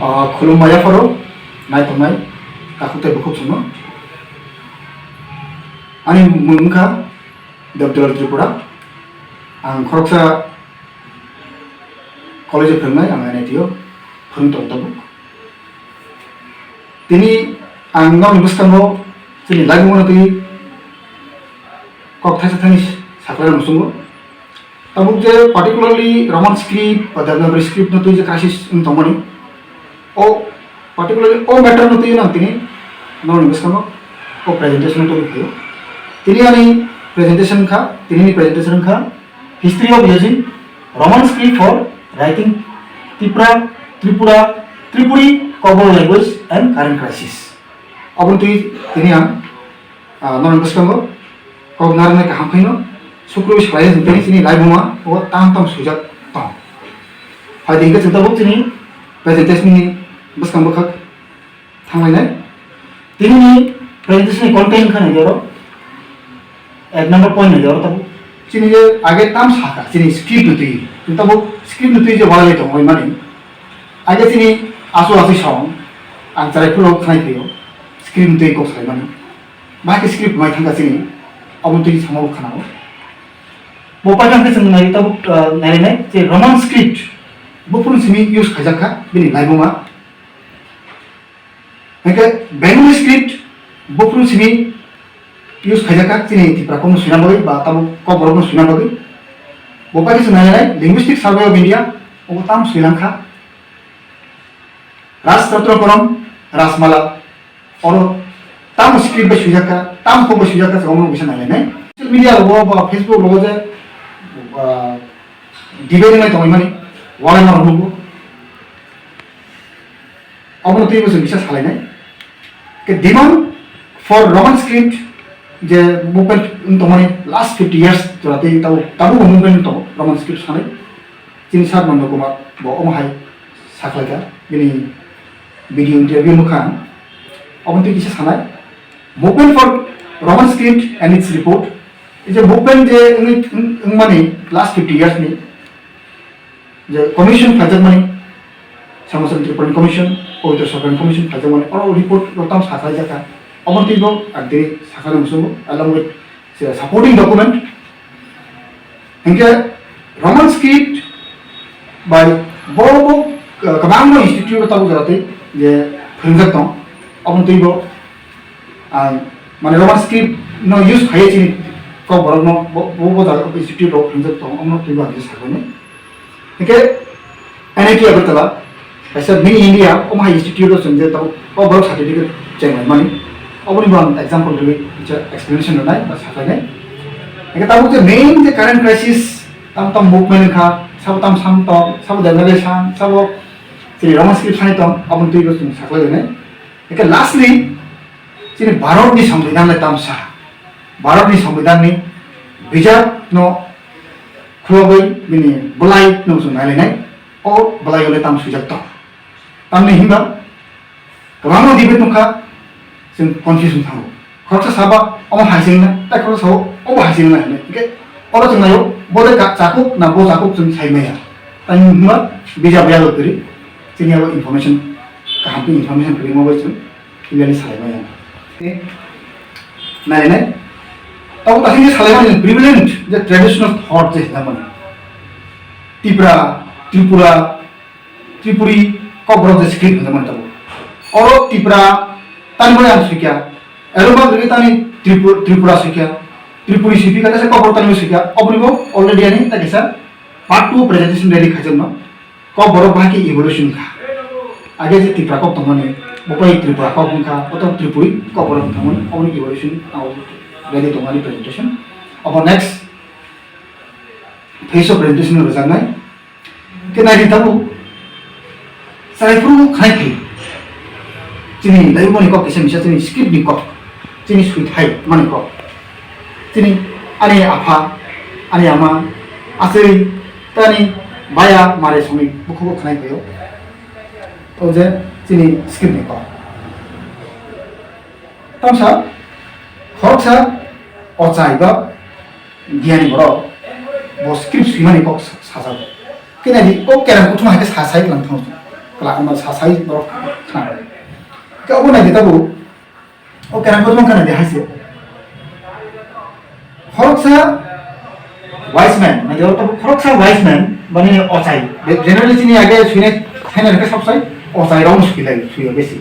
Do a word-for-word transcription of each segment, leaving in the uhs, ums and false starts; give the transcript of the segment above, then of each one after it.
Ah, khulumbai yapharo, naitongnai, takhuk tei bukhuk chwngno. Ani mung wngkha Debdulal Tripura. Ang khoroksa college-o phwrwngnai, ang N I T-o phwrwng tongo tabuk. Tini ang nokni bwskango chini laibumano twi kok thaisa thani saklai rwna chwngo. Tabuk je particularly Roman script ba Devanagari script no twi je crisis wng tongmani, o particularly o matter no twi ang tini nokni bwskango o presentation no tubui phaio. Tini ani presentation kha, tini ni presentation kha History of Using Roman Script for Writing Tipra, Tripura, Tripuri, Kokborok Language and Current Crisis. Aboni twi tini ang ah, norok bwskango kok narwknai kaham khaino, sukru salai tongtoni chini laibuma o tam tam swijak tong. Hai di hwnkhe chwng tabuk chini presentation ni bwskang bwkhak thanglainai. Tini ni presentation ni content wngkha nai oro, ek number point nai oro tabuk. Chini je age tam sakha, chini script ni twi. Chwng tabuk script ni twi je walai tongo mani. Age chini asu asu song, ang chwrai phuru khnai phio, script ni twi kok salai mani. Bahai khe script mai thangkha chini, obo twi samo khna o. Bo paithak khe chwng nai tabuk, ah, nai nai je Roman script, buphuru simi use khaijak kha bini laibuma. Hwnkhe Bengali script, buphuru simi use khaijak kha chini Tipra kokno swina bagwi ba tabuk kokborokno swina bagwi. Bo paithak chwng nai nai Linguistic Survey of India, obo tam swilang kha. Rajratnakoram, Rajmala, oro tamo script bai swijak kha, tamo kok bai swijak kha, omo kisa nai nai. Social media rogo ba Facebook rogo je, ah, debate nai tongwi mani, walai ma rogo. Omo twi bo kisa salai nai. Ke demand for Roman script je movement wng tongmani last fifty years jora tei tabo, tabo bo movement wng tongo Roman script sanai. Chini sir Nanda Kumar bo omo hai sakhlaikha, bini video interview nukha ang. Omo twi kisa sanai, Movement for Roman Script and its Report. Ei je movement je wngwi, wng-, wngmani last fifty years ni je commission khaijakmani, Samosam Tripurani commission, Pabitra Sarkarni commission khaijakmani, oro report rok tamo sakhlaijakha. Omo twi bo ang tini sakha muchungo, along with se supporting document. Hinkhe Roman script bai bo bo, uh, kwbangma institute o tabuk jora tei je phwrwngjak tong, omo twi bo ang mane Roman script no use khaiya chini kok borok no bo bo bo jaga institute rok phwrwngjak tong, omo twi bo ang kisa sakmani. Hinkhe N I T Agartala, kaisa mini India, omo hai institute o chwng je tabuk o borok certificate chenglaimani. Oboni bo ang example rwui kisa explanation rwnai ba sakhlainai. Hinkhe tabuk je main je current crisis, tam tam movement wngkha, sabo tam sam tong, sabo Devanagari sam, sabo chini Roman script sai tong, aboni twi bo chwng saklailainai. Hinkhe lastly, chini Bharatni Songbidan le tamsa, Bharatni Songbidanni bijapno khulogwi bini bwlaino chwng nailainai, o bwlaio le tam swijak tong. Tamni hinba kwbangma debate wngkha, chwng confusion thango. Khoroksa saba omo hai se wngna, tei khoroksa sao obo hai se wngna hinwi. Hinkhe oro chwng naio, bo de ka-, chakuk na bo chakuk chwng sai maya. Tamni hinba bijap yago kwrwi, chini abo information, kaham khe information kwrwi omo bai chwng clearly salai maya. Nai nai. Tabo ta hini salai mani prevalent je traditional thought je hinna mani. Tipra, Tripura, Tripuri, Kokborok je script hinna mani tabo. Oro Tipra, tani mani ang suikya. Ero ma gri tani Tripu-, Tripura suikya. Tripuri suikya, kata se Kokborok tani suikya. Oboni bo already ani ta kisa part two presentation ready khaijak no. Kokborok bahai khe evolution kha. Age je Tipra kok tongmani, bo bai Tripura kok wngkha, oto Tripuri Kokborok wngkha mani, oboni evolution ang ready tongmani presentation. Obo next phase of presentation rwjaknai. Khe nai di tabuk, chaiphuru khnai khe. Chini laibumani kok kisa misa chini script ni kok. Chini swithai mani kok. Chini ani apha, ani ama, aswk tani baya mare songni bukhugo khnai phaio. O je chini script ni kok. Tamsa khoroksa ochai ba giyani borok bo script swimani kok sa-, sajago. Khe nai di, o kerang kuthuma hai khe sa sai lang thango. Kwlakma sasai borok khna. Khe obo naidi tabuk. O kerang kotor wngkha naidi hai se. Khoroksa wise man, naidi oro tabuk khoroksa wise man, mane ochai. Be-, generally chini age suinai thainai rokhe sabsai ochai rokno suilai, suio besi.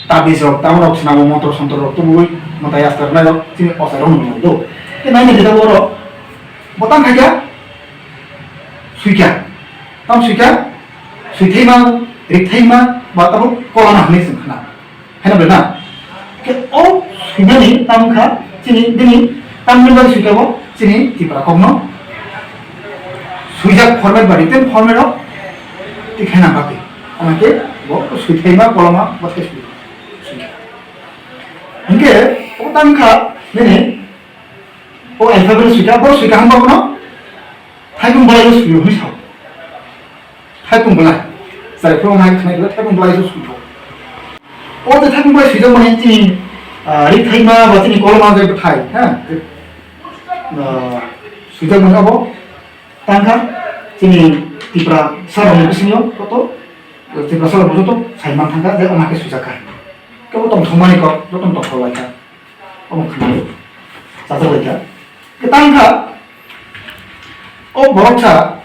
Tabiz rok, tamo rok swnamo montro sontro rok tubui mwtai astar nai rok chini ochai rokno nai do. Khe nai naidi tabuk oro bo tang khaikha suikha. Tamo suikha, suithaima, rikthaima, ba tabuk koloma hinwi chwng khna. Haino bai na? Khe o suinani tamo kha chini bini tamni bai suikha bo chini Tipra kokno suijak format ba written format o tikhaina bagwi. Ama khe bo suithaima koloma bo thai sui-, suikha. Hinkhe o tamo kha nini o alphabet suikha, bo suikha hwnba bono thaipung bolai o suio hinwi sao. Thaipung bolai. Chwrai phuru hai khwnai phuru thaipung bolai o suio. O je thaipung bolai suijak mani chini, ah, rikthaima ba chini koloma je bwthai, ha? Ah, suijak mani abo tangkha chini Tiprasa rokni bisingo koto, Tiprasa rok joto saiman thangkha je omo hai khe suijak kha. Kebo tongthokmani kok, joto tongthok lai kha. Omo khwnai chajak lai kha. Kwtang kha, o borok sa,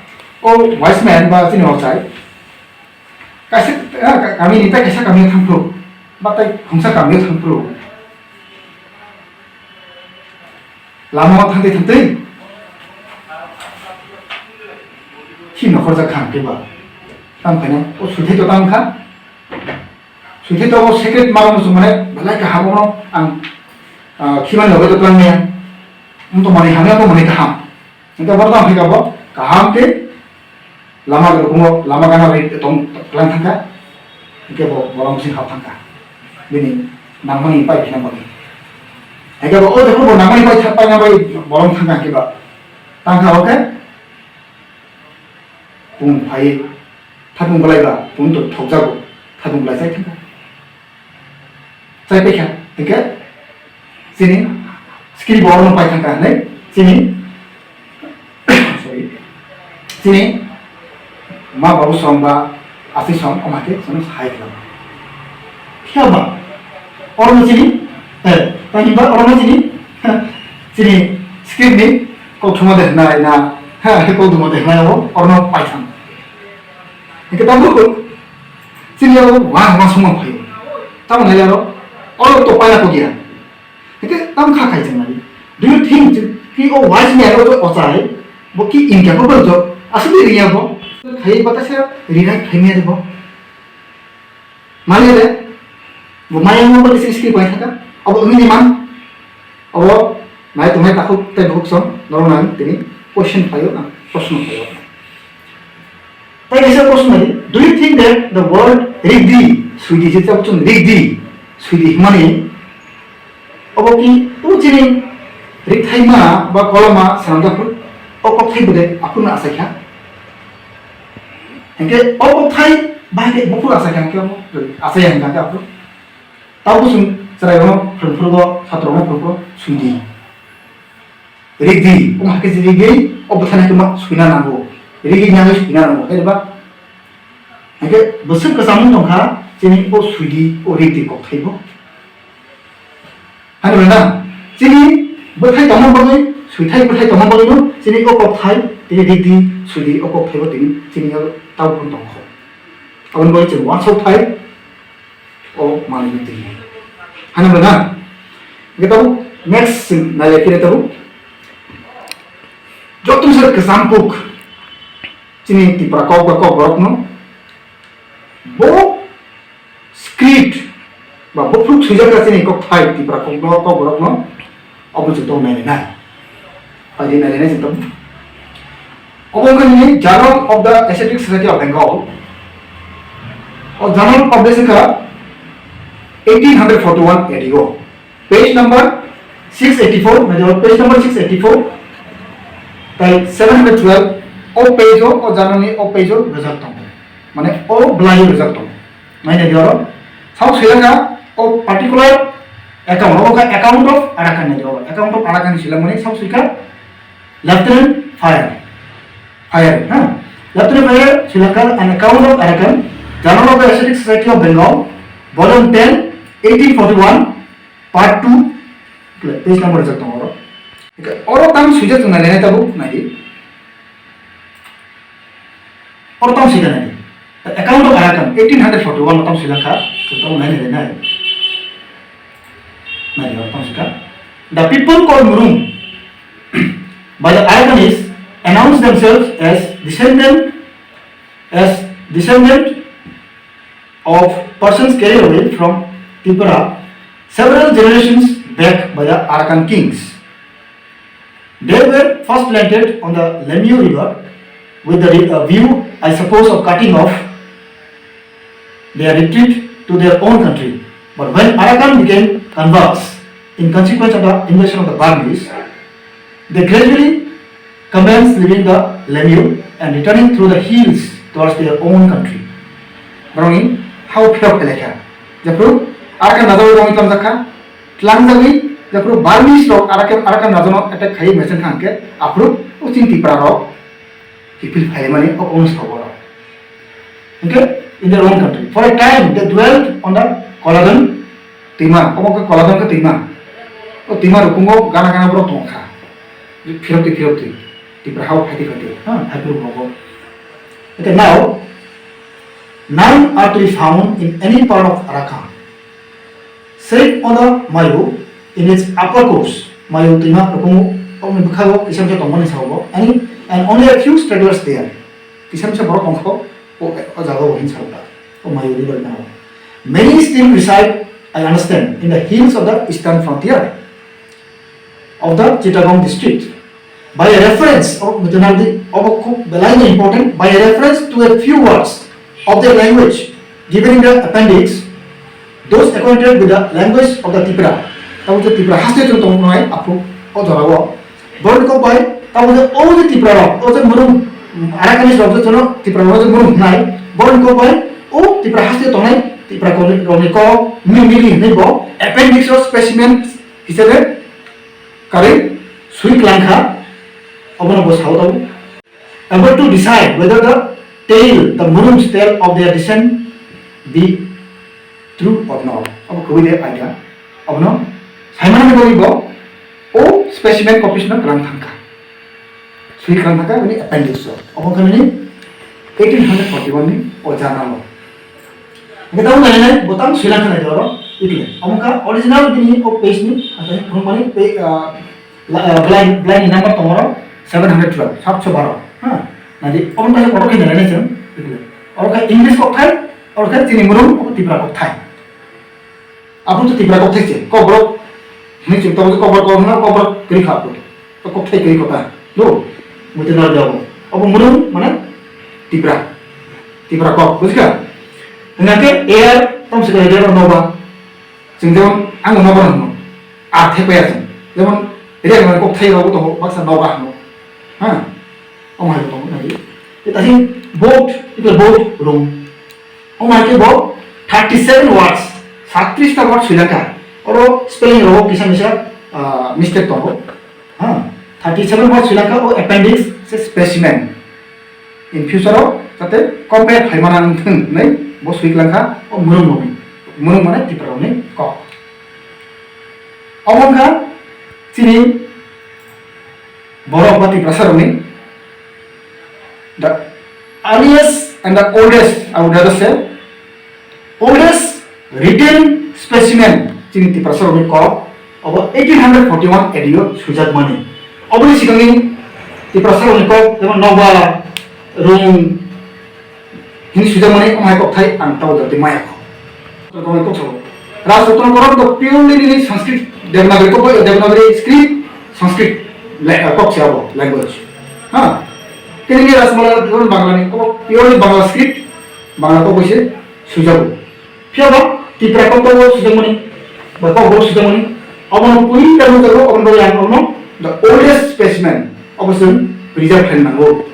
o wise man ba chini ochai, kaisa, eh, ka-, kami ni tei kaisa kami thang phuru, ba tei khungsa kami thang phuru. Lama o thang tei thang tei, khi nokhorjak kha hwnkhe ba. Tamo khaina, o suithai to tamo kha. Suithai to o secret maro muchung mane belai kaham, ono ang, ah, khimani loge to twlang maya. Wng tongmani hamya tongmani kaham. Hingke borok tamo khe bo kaham khe lama rwkhumo, lama gana bai tong twlang thangkha. Hingke bo bolong bising hap thangkha. Bini nangmani pai phina bagwi. Hingke bo o dekho bo nangmani pai tha-, paina bai bolong thangkha hingke ba. Tangkha o khe bung phai. Thapung bolai ba, bung to thokjago, thapung bolai chai thangkha. Chai paikha, hingke chini script bo orono pai thangkha hinwi chini, sorry, chini ma babu song ba asi song omo hai khe chwngno sai khlai. Phiya ba, orono chini, eh, tani ba orono chini, chini script ni kok thuma de hwnai na, ha, kok thuma de hwnai o, orono pai thang. Hingke tabuk chini oro uansukma phaio. Tamo nai aro, oro to paina kok ya. Hingke tamo kha khai chwng nai. Do you think ki o wise man o to ochai, bo ki incapable jo, aswk ri ya bo? Khai ba ta se ri nai khai me bo. Mani de, bo maya mo bali sing sing bai thaka. Abo wngni man. Abo nai tongnai takhuk tei bukhuk song norok nang tini question phaio, ang proshno phaio. Tai kaisa proshno nai, do you think that the word rigdi, suidi je chabo chwng rigdi, suidi hwnmani obo ki o chini rikthaima ba koloma swnamjak phuru o kokthai bwdai aphuru no achaikha? Hingke o kokthai bai khe buphuru achaikha hingke omo achaiya hingkha hingke aphuru. Tabuk chwng chwrairokno phwrwngphuru bo satrokno phwrwngphuru suidi. Rigdi, omo hai khe je rigdi, o bwthaino khe ma suina nango. Rigdi nangwi suina nango, hai ba? Hingke bwswk kwchangmung tongkha chini o suidi, o rigdi kokthai bo. Hani hwnna, chini bwthai tongma bagwi, swithai bwthai tongma bagwino chini o kokthai, tini rigdi, suidi o kokthai bo tini chini o tabuk phano tongkho. Aboni bagwi chwng uansuk thai o manwi twi. Hani hwnna, hingke tabuk next chwng nai lai phire tabuk. Joto se kwcham kuk chini Tipra kok ba kok borokno bo script ba buphuruk swijak kha chini kokthai Tipra kokno, kok borokno obo chwng tong nai nai. Pai di nai nai chwng tong. Obo wngkha nini Journal of the Asiatic Society of Bengal. O journal publish wngkha eighteen hundred forty-one A D o. Page number six eighty-four, nai jora page number six eighty-four, tai seven hundred twelve, o page o, o journal ni o page o rwjak tongo. Mane o bwlai o rwjak tongo. Nai nai di oro. Sao swi wngkha o particular account, obo wngkha account of Arakan nai di oro. Account of Arakan ni swi langmani sao swi kha Lieutenant Fire. Fire, ha? Lieutenant Fire swi langkha an account of Arakan. Journal of the Asiatic Society of Bengal, volume ten, eighteen forty-one, part two, page number rijak tongo oro. Oro tang swijak chwng nai nai tabuk nai di. Oro tang swijak nai di. The Account of Arakan, eighteen forty-one, oro tang swijak kha, chwng tabuk nai nai nai. Nai di, oro tang swijak. The people called Murum by the Arakanese announce themselves as descendant, as descendant of persons carried away from Tripura several generations back by the Arakan kings. They were first planted on the Lemio River with the re-, uh, view, I suppose, of cutting off their retreat to their own country. But when Arakan became convulsed in consequence of the invasion of the Burmese, they gradually commenced leaving the Lemio and returning through the hills towards their own country. Borokni hao phirok phailai kha. Jephru Arakan raja rokni tlamjak kha, tlangjagwi jephru Burmese rok Arakan, Arakan rajano attack khaiwi mechang kha hwnkhe, aphuru o chini Tipra rok kiphil phaimani o kono sabo rok. Okay? In their own country. For a time, they dwelt on the Koladon twima. Omo khe Koladon khe twima. O twima rukungo gana gana borok tong kha. Phirok twi, phirok twi. Tipra hao phaiti phaiti. Ha, phaiphuru nogo. Okay, now, none are to be found in any part of Arakan. Save on the Mayu in its upper course, Mayu twima rukungo, oboni bwkhago kisa kisa tongmani saobo, ani, and only a few stragglers there. Kisa kisa borok tongkho, o, o jagao hin saoba, o Mayu river gana. Many still reside, I understand, in the hills of the eastern frontier of the Chittagong district. By a reference, oh, Mitonardi, obo khub belai no important, by a reference to a few words of their language given in the appendix, those acquainted with the language of the Tipra, tamo je Tipra haste chung tong nai aphru o jorao, borok kok bai tamo je o je Tipra rok, o je Murum, Arakanese rok je jono Tipra rok je Murum nai, borok kok bai o Tipra haste tongnai Tipra rokni kok mili mili hinwi bo appendix o specimen hisabe karwi swi kwlang kha, obono bo sao tongo. Able to decide whether the tale, the Murum's tale of their descent be true or not. Abo kwbwi de aida. Abono saimani bagwi bo o specimen copies no kwlang thang kha. Swi kwlang thang kha bini appendix o. Obo khe nini eighteen forty-one ni o journal o. Hingke tabuk nai nai, bo tamo swi lang kha nai oro, ikle. Omo kha original bini o page ni, asai phunukmani pe-, ah, la-, ah, belai, belai ni number tongo oro, seven hundred twelve, satsho baro. Ha? Nai di, omo kaisa kotor khe nai nai chwng, ikle. Oro khe English kokthai, oro khe chini Murum, omo Tipra kokthai. Abo to Tipra kokthai se, kokborok hinwi chwng tongo, kokborok kok hwnna kokborok kwrwi kha abo. To kokthai kwrwi kota, no? Muitu naro jago. Abo Murum mane Tipra. Tipra kok, bujikha? Hwnga khe air, tamo se khe air noba. Chwng jemon ang noba hwno. Ar thepaya chwng. Jemon air mane kokthai rogo to baksa noba hwno. Ha? Omo hai tongo nai. It, I think boat, it will boat room. Omo hai khe bo thirty seven words, satrish ta word swi lang kha. Oro spelling rogo kisa misa, ah, mistake tongo. Ha, thirty seven words swi lang kha, o appendix se specimen. In future o jate compare khlai mana wng thung hinwi bo swi lang kha, o Murum rokni. Murum mane Tipra rokni kok. Omo wng kha chini borok ba Tiprasa rokni the earliest and the oldest, I would rather say, oldest written specimen chini Tiprasa rokni kok obo eighteen forty-one A D o swijakmani. Oboni sikangni Tiprasa rokni kok jemon Noba, Rung, hini swijak mani omo hai kokthai ang tau jati maya kho. Rajrotno Koron to purely nini Sanskrit Devanagari kok, Devanagari script Sanskrit le-, kok se abo language. Ha. Tini ni Rajmala Koron Bangla ni, obo purely Bangla script, Bangla kok bai se swijago. Phiya ba Tipra kok to swijak mani, ba kok bo swijak mani, obo no puri ta swijak, obo no yang obo no the oldest specimen, obo se preserve khlai nango.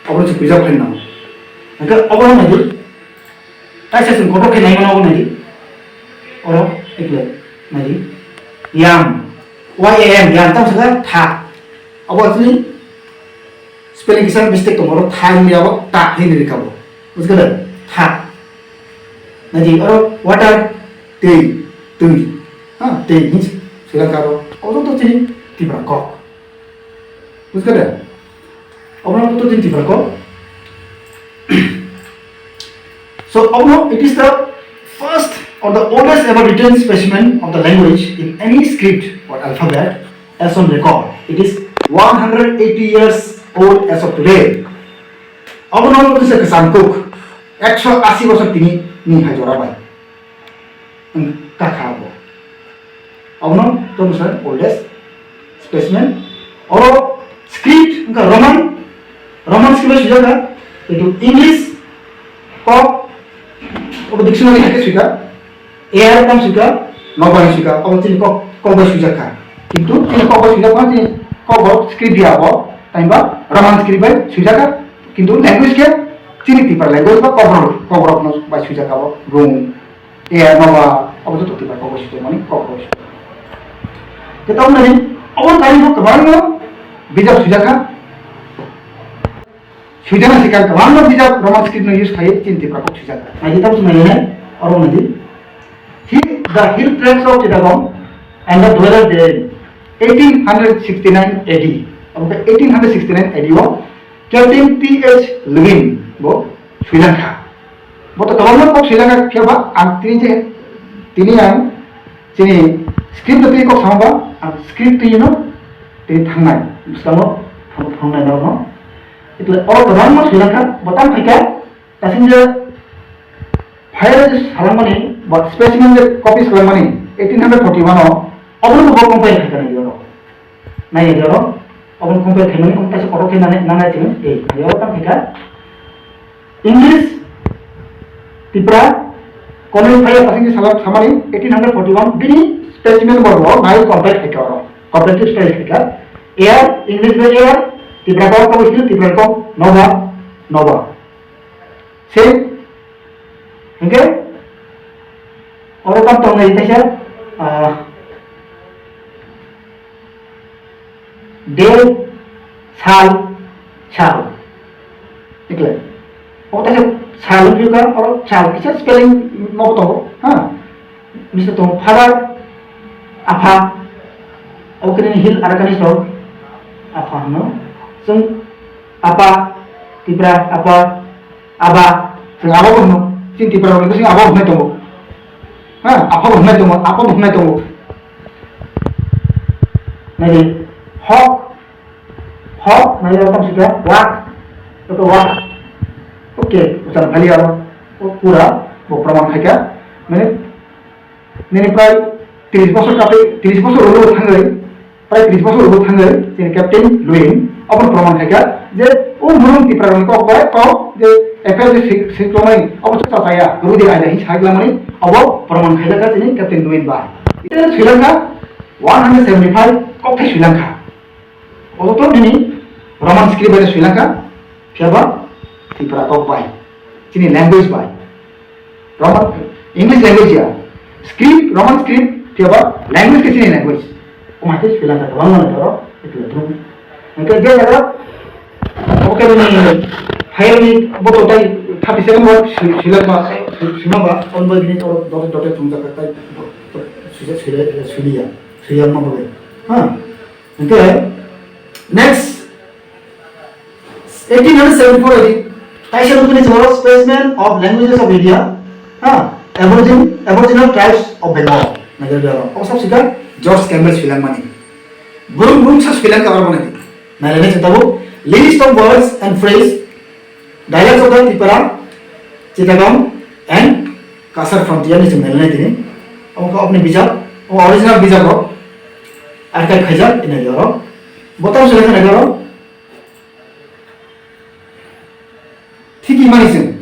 Obo se preserve khlai nango. Hingke obo no nai di. Kaisa chwng kotor khe naimano obo nai di. Oro, ekle, nai di. Yam. Y A M, yam, tamo sakha tha. Obo actually spelling kisa mistake tongo, oro tha hinwi abo ta hinwi rikha bo. Bujikha da? Ha. Naidi oro water, tei, twi. Ha, tei hinwi swi langkha oro. Obo to chini Tipra kok. Bujhkha de? Obo to chini Tipra kok. So, obo, it is the first or the oldest ever written specimen of the language in any script or alphabet as on record. It is one hundred eighty years old as of today. Obo no kisa kwcham kuk, ekso asi bosor tini ni hai jora bai. Wng kakha abo. Abono tongsa oldest specimen. Oro script wngkha Roman, Roman script bai swijak kha, kintu English kok, obo dictionary hai khe swijak, air tam swijak, nobar swijak, obo chini kok, kok bai swijak kha. Kintu chini kok bai swijak kha, chini kok bo script ya abo, taiba Roman script bai swijak kha, kintu language khe chini Tipra language ba Kokborok, Kokborok no bai swijak kha abo, Rung, E, nobar, abo joto Tipra kok bai swijak mani, kok bai swijak. Khe tamo nai, abo kari bo kwbangma bijap swijak kha. Swijak na sikha kwbangma bijap Roman script no use khai chini Tipra kok swijak kha. Nai di tamo nai nai, oro nai di. He, the hill tracts of Chittagong and the dwellers therein, eighteen hundred sixty-nine A D. Abo khe eighteen hundred sixty-nine A D o Captain T H Lewin bo swijak kha. Bo to kwbangma kok swijak kha, phiya ba ang tini je, tini ang chini script no twi kok sama ba, ang script twi no tini thangnai, bwskango thangnai norokno. Itla o kwbangma swijak kha, bo tamo phaikha, kasing je file je salangmani, ba specimen je copy salangmani, eighteen hundred forty-one o, obo bo compare khaikha nai oro. Nai oro, obo compare khaimani, omo kaisa kotor khe nanai, nanai chini, ei, nai oro tamo phaikha, English, Tipra, Colonel Fire pasang di salam samani eighteen hundred forty-one bini specimen borok nai compare khaikha oro. Comparative studies khaikha. Air, English by air, Tipra kok, kok hill, Tipra kok, nobar, nobar. Same. Hingke, oro tam tongnai kaisa, ah, Del, sal, sal. Ikle. O ta sal phi ka, oro sal kisa spelling no to, ha. Mister to father, apha. O kini hill Arakanese rok. Apha no. Sung apa, Tipra, apa. Aba, chwng abo bo hwno. Chini Tipra rokni bising abo hwnwi tongo. Ha, apha bo hwnwi tongo, apa bo hwnwi tongo. Nai di, hok, hok, nai di, tamo sika, wak, joto wak. Okay, uchan phali aro, o pura, bo proman khaika. Mane, Nini prai tris bosor kape, tris bosor ulo thangwi, prai tris bosor ulo thangwi, chini Captain Lewin, obo proman khaikha je o murung Tipra rokni kok bai kok je F L je sik-, siklomani, obo chuk chachaya, rudi aida hin sai glamani, obo proman khaijak kha chini Captain Lewin bai. Ite Sri Lanka one hundred seventy-five kok thai Sri Lanka. Obo to nini Roman script bai Sri Lanka, phiya ba Tipra kok bai, chini language bai. Roman, English language ya. Script, Roman script, phiya ba language khe chini language. Omo hai khe Sri Lanka kwbangma ni borok, itla thung. Hingke je jaga, oke, bini file ni boto tai thirty seven word si-, sila ba, si-, sima ba, on bai bini to dot dot thung jaga tai, sila, sila, sila ya, sila ma ba. Ha. Hingke next, eighteen hundred seventy-four A D, kaisa rukuni chwngno Specimen of Languages of India, ha, Aborigin-, Aboriginal Tribes of Bengal, Meghalaya, o sab sikha George Campbell swilangmani. Brum brum sa swilang ka armani. Nailani chwng tabuk, List of Words and Phrase, Dialects of the Tipra, Chittagong and Cachar Frontier ni chwng nailani tini. Omo khe oboni bijap, o original bijap rok, archive khaijak, inai oro. Bo tamo swilai kha nai oro. Thiki mani chwng.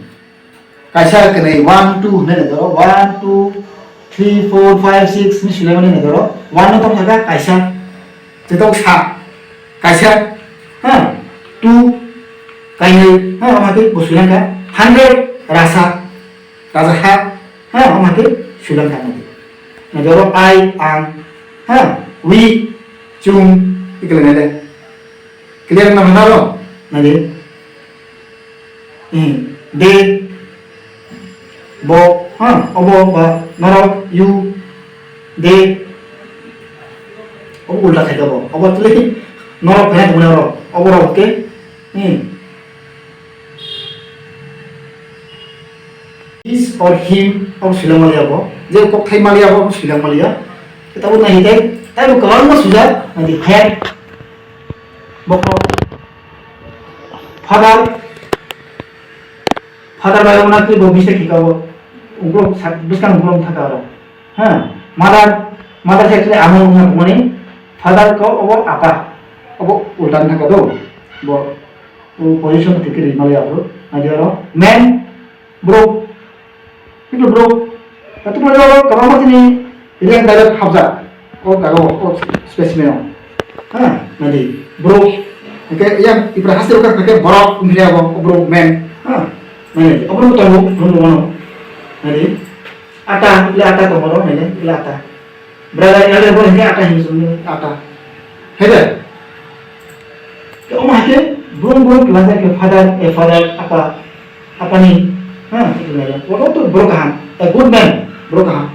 Kaisa kwnwi one, two hwnwi naitoro. One, two, three, four, five, six hwnwi swilaimani naitoro. One no tamo sakha kaisa. Jetok sa. Kaisa. Ha. Two. Kainwi. Ha, omo khe bo swilang kha. Hundred. Rasa. Raja ha. Ha, omo khe swilang kha nai. Naitoro I, ang. Ha. We. Chwng. Ikle nai le. Clear na hwnaro? Nadi. Hmm. De. Bo, ha, obo ba norok, you, they, obo ulta khai obo. Obo tuli norok phai tongmani oro. Obo rok ke, hmm. His or him, obo silang maliya bo. Je kok thai maliya bo, obo silang maliya. Tabo nahi tai, tai bo kwbangma sujak, nadi her. Boko father, father bai wngna twi bo bise khika bo, ugrok sak-, bwskang ugrok thaka aro. Ha, mother, mother se actually amo wngna tongmani, father ko obo apa, obo ulta wngna thaka do, bo, o position theke ri mali abo, nadi aro, man, bro, Kintu bro, tamo jora kwbangma tini real direct hapjak. O jaga o, o specimen o. Ha, nadi, bro. Hingke yang Tipra haste o kha khe borok wngkhe abo, o bro man. Ha, nadi, o bro tongo, bro wano. Nadi, ata, le ata tongo ro, nadi, le ata. Brother, elder bo hingke ata hinwi songni ata. Hede. Ke omo hake brum brum kelasa ke father, a father, apa, apa ni. Ha, itu nai. Oto to bro kaham. A good man, bro kaham.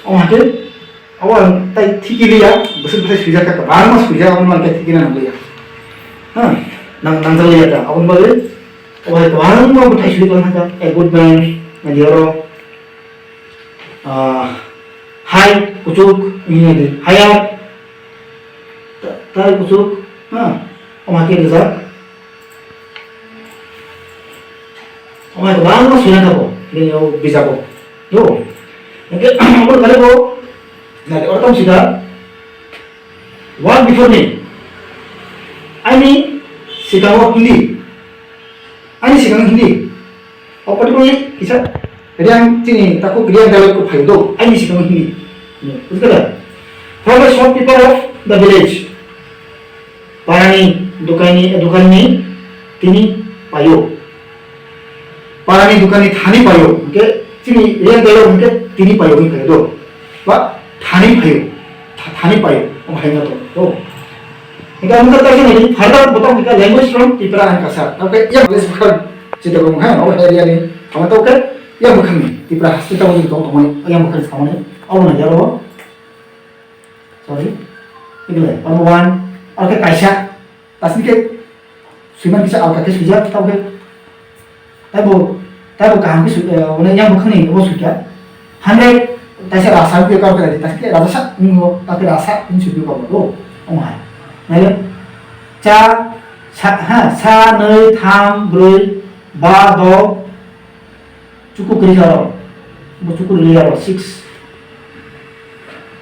Omo hake, awan tai thiki liya, besok besok suija kata, barang mas suija, awan man tai thiki na nang liya. Ha, nang, nang jang liya ta, awan bale, awan bale, awan bale thai suija kata, a good man, nang liya ro. Ah, hai kuchuk, ini lagi, hayat, ta-, tai kuchuk, ha, omo hake rijak. Omo hake bangma suina thabo, bini o bijabo. Yo. Hingke, omo kali bo, nadi, ortam sida, Walk before me. Aini sikango hindi. Aini sikango hindi. O particularly kisa Reang chini takhuk Reang dialect ko phaio do. Aini sikango hindi. Bujhkha da? From a shopkeeper of the village. Parani dukanni, dukanni tini paio. Parani dukanni thani paio, hingke chini Reang dialect hingke tini paio hingke do. Ba thani paio, tha-, thani paio, omo hai no to. Hingke ang ta kisa nai further botong hingke language from Tipra and Kachar. Oke, yang language from Chittagong ha, omo area ni, omo to ke, yang bukhang ni, Tipra haste ta wajib tong tong mani, yang bukhang ni samani, omo na yaro. Sorry. Igle, number one, oke kaisa. Tasni ke Suiman kisa alka khe suijak, tamo khe taibo, taibo kaham khe sui-, eh, hwnwi yang bwkhakni bo suikha. Hundred taisa rasa khe kar khe taisa khe rasa sak wngwi bo, ta khe rasa wngwi sui khe bo, omo hai. Naile cha, sa, ha, sa, nwi, tham, brwi, ba, do, chuku kwrwi aro. Bo chuku rwli aro, six.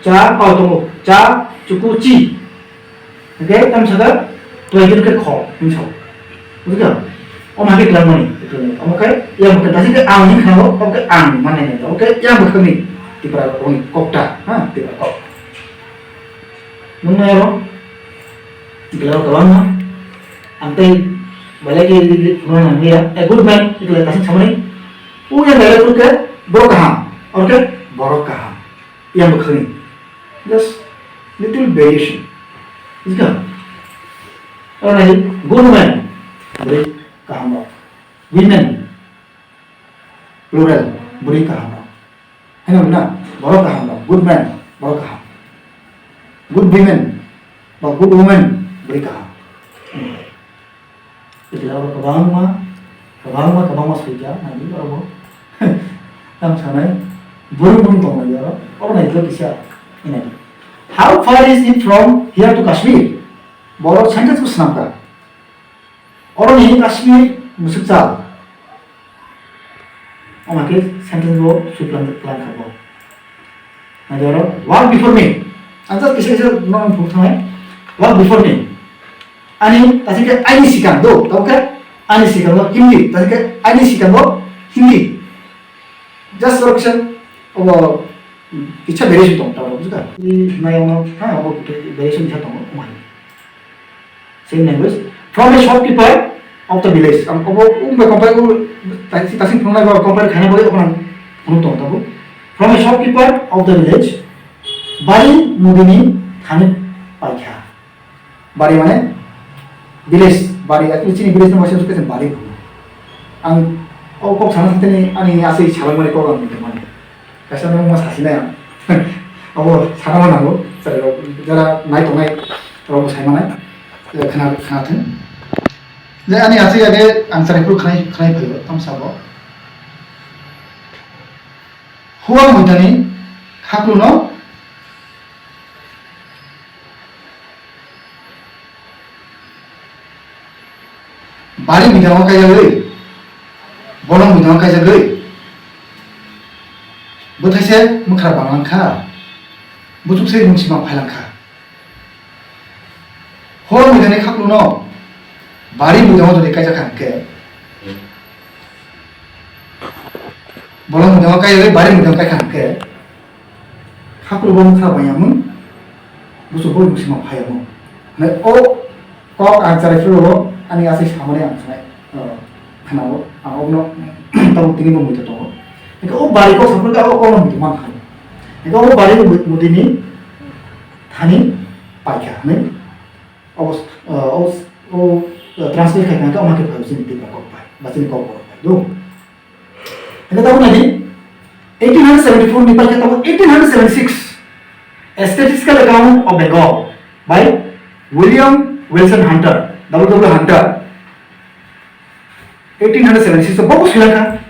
Cha, oh, tongo. Cha, chuku, chi. Hingke tamo saka twelve khe kho hwnwi sao. Bujikha? Omo hai khe twelve mani. Omo khe yang bwkhak dasi khe ang hwnwi kha, omo khe ang mane nai. Omo khe yang bwkhakni Tipra rokni kokta, ha, Tipra kok. Nwng nai oro? Ikla kwbangma. Ang tei belai khe phunukna nangya. A good man, ikla kasing samani. O yang belai phuru khe borok kaham. Oro khe borok kaham. Yang bwkhakni. Just little variation. Bujikha? Oro nai, good man, bwrwi kaham rok. Women, plural, bwrwi kaham rok. Haino na, borok kaham rok. Good man, borok kaham. Good women, ba good woman, bwrwi kaham. Jadi oro kwbangma, kwbangma, kwbangma soija, nadi oro bo. Tamo sanai, bwrwi bwrwi tonglai oro, oro nai kisa, ini. How far is it from here to Kashmir? Borok sentence ko swnamkha. Oro ni Kashmir musuk chal. Omo khe sentence bo sui plan, plan kha bo. Nai oro, walk before me. Ang just kisa kisa no phung thangnai. Walk before me. Ani, ta khe ani sikang do, tamo khe ani sikang do Hindi, ta khe ani sikang do Hindi. Just oro kisa, obo, kisa variation tong, tamo bujikha? Ni nai ono, ha, obo variation kisa tongo, omo hai. Same language. From a shopkeeper of the village. Ang kobo um bai compare ko tasi tasi phunuknai ba compare khaina bagwi okhorang phunuk tong tabu. From a shopkeeper of the village. Bari mudini thani paikha. Bari mane village, bari actually chini village no masa suka bari phunuk. Ang O kok sana sateni ani aswk salangmani kok ang tongmani. Kaisa no ma sasinai ang. Abo sana ma nango. Chwrai rok jara nai tongnai rok bo sai manai. Khna khna thung. Je ani aswk age ang chwrai phuru khnai khnai phaio tamsa bo. Hua muitani khaklu no bari muitani kaijagwi, bono muitani kaijagwi, bwthaise mwkhra banglang kha, buchukse mungsima phailang kha. Hor muitani khaklu no bari muitani jodi kaijak kha hwnkhe, bolong muitani kaijagwi bari muitani kaijak kha hwnkhe, khaklu bo mwkhra bangya mung, buchuk bo mungsima phaiya mung. Hwnwi o kok ang chwrai phuru ani aswk samani ang sanai. Oh, khwnao, ang okno tabuk tini bo muitu tongo. Eko o bari kok saphuru khe o kokno muitu man kha. Eko o bari ni mui-, muitu ni thani paikha hwnwi obo, uh, o, o, uh, translate khai kha khe omo khe phai chini Tipra kok pai, ba chini kok borok pai do. Eko tabuk nai di, eighteen hundred seventy-four ni paikha tabuk eighteen hundred seventy-six, A Statistical Account of Bengal by William Wilson Hunter, W W Hunter. Eighteen hundred seventy-six o bobo swilangkha.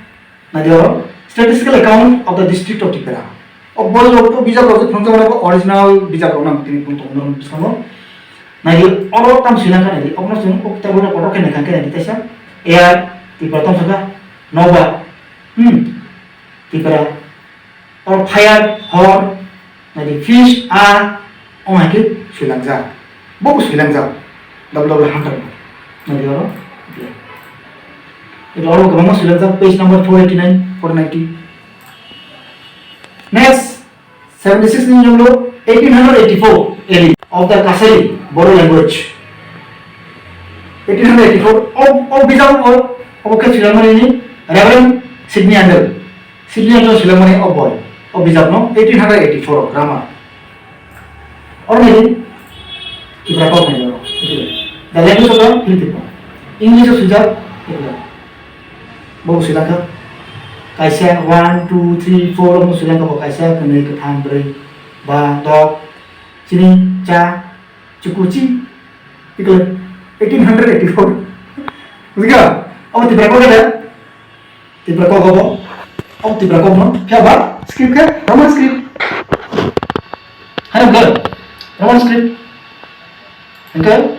Naidi oro Statistical Account of the District of Tipra. O boi rok, o bijap rok phunukjak rok original bijap rok nang tini phunuk tongmani bwskango. Naidi oro tam swilangkha naidi. Okno chwng o table rok kotor khe naikha khe naidi teisa. Air, Tipra tong sakha. Nobar. Hmm. Tipra. Or fire, hor, naidi fish, a, ong hai khe swilangjak. Bo bo swilangjak. Double double hunter. Naidi oro. Ito oro kwbangma swilangjak, page number four eighty-nine, four ninety. Next, seventy-six ni jonglo eighteen hundred eighty-four A D of the Kachari Bodo language. Eighteen hundred eighty-four, o, o bijap o, obo khe swilangmani ni Reverend Sidney Angel. Senior no swilangmani o boi, o bijapno eighteen hundred eighty-four o grammar. Oro naidi, Tipra kok naidi oro. The language of the Hill People. English o swijak, Tipra. Bo swijak kha. Kaisa, one, two, three, four, omo swijak kha bo kaisa, kwnwi, kwthang, bwrwi, ba, dok, chini, cha, chukuchi, ikle, eighteen hundred eighty-four. Bujikha? Omo Tipra kok khe de? Tipra kok obo. Obo Tipra kok no. Phiya ba script khe Roman script. Hai na bwle? Roman script. Hwnkhe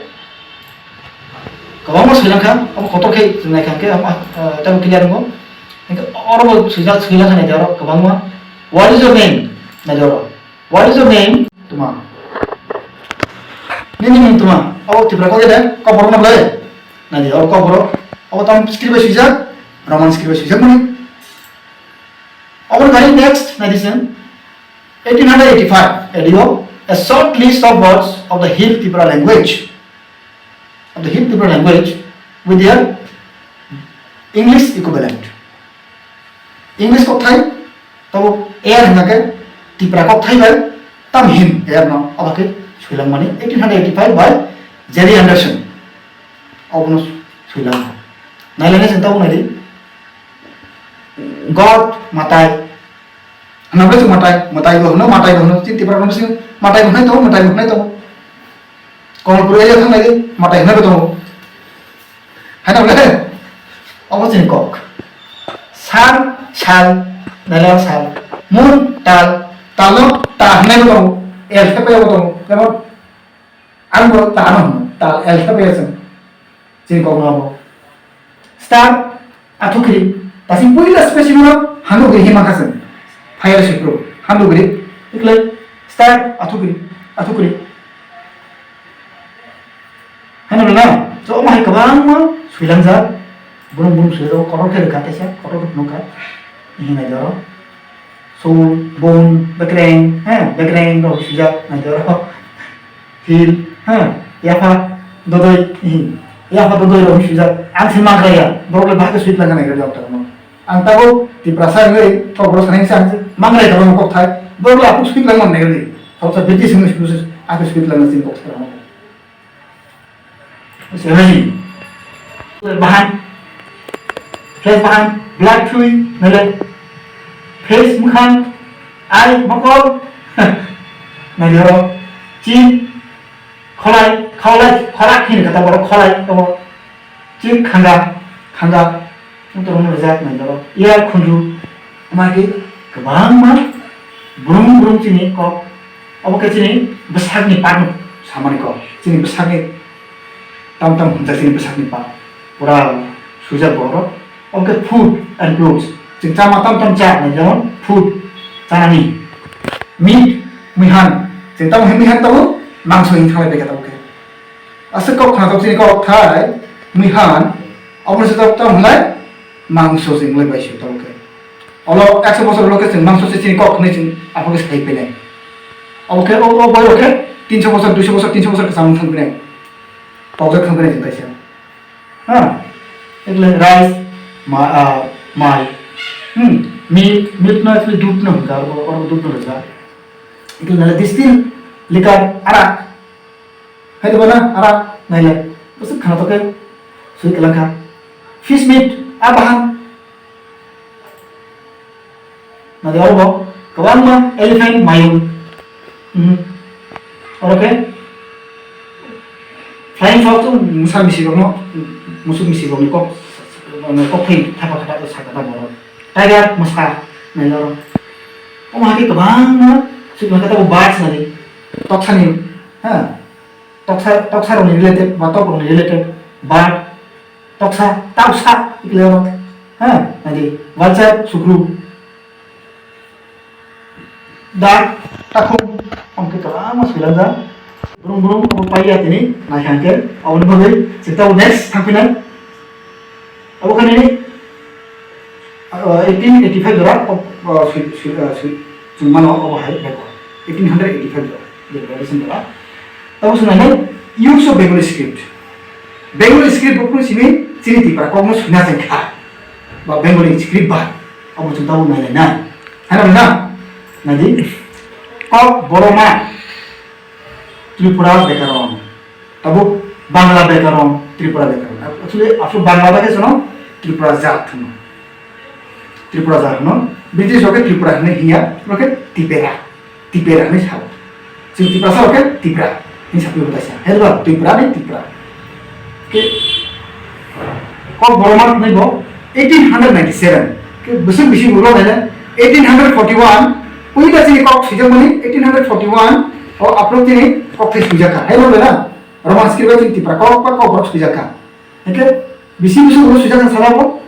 kwbangma swilang kha, obo kotor khe nai kha hwnkhe, ah, tamo clear wngo. Hwnkhe oro bo swijak, swilang kha nai de oro kwbangma. What is your name? Nai de oro. What is your name? Tuma. Nini mung tuma. Abo Tipra kok de, kok borok no ble. Nai di, abo kok borok. Abo tam script bai swijak, Roman script bai swijak mani. Abo ni bagwi next, nai di sen. Eighteen hundred eighty-five A D o, a short list of words of the Hill Tipra language. Of the Hill Tipra language with their English equivalent. English kokthai, tabo air hwnka khe Tipra kokthai bai tam hin air no, abo khe swilangmani eighteen hundred eighty-five by Jerry Anderson. Obono swilang. Nailai nai se tabo nai di. God, Matai, Hwnba se mwtai, mwtai bo hwno, mwtai bo hwno, chini Tipra rok bisi mwtai bo hwnwi tongo, mwtai bo hwnwi tongo. Kamalpur area thang nai di, mwtai hwnwi bo tongo. Hai na bole? Obo chini kok. Sal, sal, nai le sal. Mun, tal, tal no ta hwnwi bo tongo. El khe bo tongo. Jemon, ang bo ta no hwno, tal, el khe bo chwng. Chini kok no abo. Star, athukiri. Tasi puila specimen o handugiri hima kha chwng. Fire sipro, handugiri. Ikle star, athukiri, athukiri. Hano na, so omo hai kwbangma swilangjak. Burung burung swilangjak, kotor khe rwkha teisa, kotor khe phunukha. Hinai doro. Sul, bun, bekreng, he, bekreng rok swijak, naidi oro. Hil, he, yapha, dodoi, hi, yapha dodoi rok swijak. Ang se mangraya, borok le bahai sweet langa nai rok tamo. Ang tabo Tiprasa wngwi, kok borok sanai se ang se mangraya rok kok thai. Borok le apuk sweet langa nai rok. Kok sa beti simi simi se, aku sweet langa sini kok thai rok. Bahan. Fresh bahan. Blood thui, nale. Face, mukhang, eye, mokol. Nale oro. Chin, kholai, kholai, khorak hin kata boro kholai, obo. Chin khanga, khanga. Wngtoro no rijak nai doro. Iya khunju. Ama khe kwbangma brum brum chini kok. Obo khe chini bwsakni part no samani kok. Chini bwsakni tam tam hwnjak chini bwsakni part. Pura sujak borok. Obo khe food and clothes. Chwng chama tam tam cha nai jemon food chanani. Meat, muihan. Chwng tamo hai muihan tamo mangso hin thalai bai khe tamo khe. Aswk kok khna tok chini kok thai, muihan, obo se tok tamo hwnlai, mangso se wngwi bai se tok khe. Olo ekso bosor ulo khe chwng mangso se chini kok hwnwi chwng aphuru sai phinai. Obo khe, o, o bai o khe tinso bosor, duiso bosor, tinso bosor kwcham thang phinai. Pokjak thang phinai chwng kaisa. Ha? Ekle rice, ma, ah, mai. Hmm, milk, milk no actually dudh no hwnka, oro, oro dudh no hwnka. Ekle nale distill, liquor, arak. Hai to bana, ara, nailai. Bwswk khana to khe, sui kwlangkha. Fish meat, a bahan. Nadi oro bo, kwbangma elephant mayung. Hmm. Oro khe, flying fox to musa misi rokno, musuk misi rokni kok, kok thai thapa khata to sakata borok. Tiger, musa, nailai oro. Omo hai khe kwbangma, sui kwlangkha to birds nadi. Toksani, ha. Toksa, toksa rokni related, batok rokni related, bird, toksa, tausa, ikle oro, ha, nadi, vulture, sugru, duck, takhuk, amkhe kwbangma swilangjak, brum brum, obo paiya tini, naikha hwnkhe, aboni bagwi, chwng tabuk next thangphinai. Abo khe nini, ah, eighteen eighty-five jora, oh, oh, sui-, sui-, ah, sui-, chwng mano abo hai record. Eighteen hundred eighty-five jora, declaration jora. Tamo swng nainai, use of Bengali script. Bengali script bo kunu simi chini Tipra kokno swina cheng kha. Ba Bengali script ba, abo chwng tamo nainai na. Hai na na? Nadi? Kok boroma. Tripura Bekaron. Tabuk Bangla Bekaron, Tripura Bekaron. Actually, after Bangla bai khe sono Tripura jat hwno. Tripura jat hwno. British rok khe Tripura hwnwi hiya, rok khe Tipera. Tipera hwnwi sao. Chwng Tiprasa rok khe Tipra hwnwi sapui bo kaisa. Hello, Tipra ni Tipra. Khe kok boroma hwnwi bo eighteen hundred ninety-seven. Khe bwswk bisi ulo naina eighteen hundred forty-one. Puila chini kok swijak mani eighteen hundred forty-one. O aphuru chini kok thai swijak kha. Hai bo na? Roman script bai chini Tipra kok ba kok borok swijak kha. Hingke bisi bisi ulo swijak kha sala bo.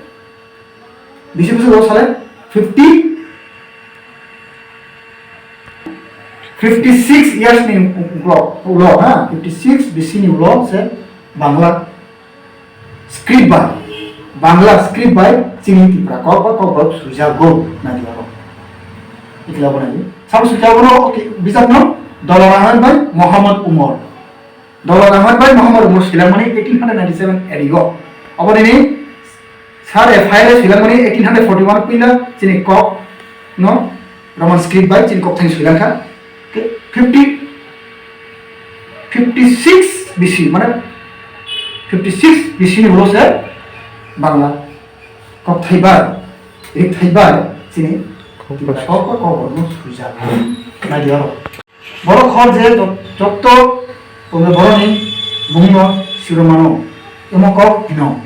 Bisi bisi ulo sale fifty. Fifty six years ni ulo, ulo, ha, fifty six B C ni ulo se Bangla script bai, Bangla script bai chini Tipra kok ba kok borok swijago nadi abo. Ikla bo nadi. Sabo swijago no, okay, bijak no Dola Rahman bai Muhammad Umar. Dola Ahmad bai Muhammad Umar swilangmani eighteen hundred ninety-seven A D o. Abo nini sir F I R swilangmani eighteen hundred forty-one puila chini kok no Roman script bai chini kok thani swilangkha. Fifty, fifty six B C, mane fifty six B C ni ulo se Bangla kok thai bai, rik thai bai chini kok bai, kok bai kok bai no swijak. Nadi oro. Borok hor je jot-, jotto tongwi borokni bumungno sirwi mano, emo kok hino.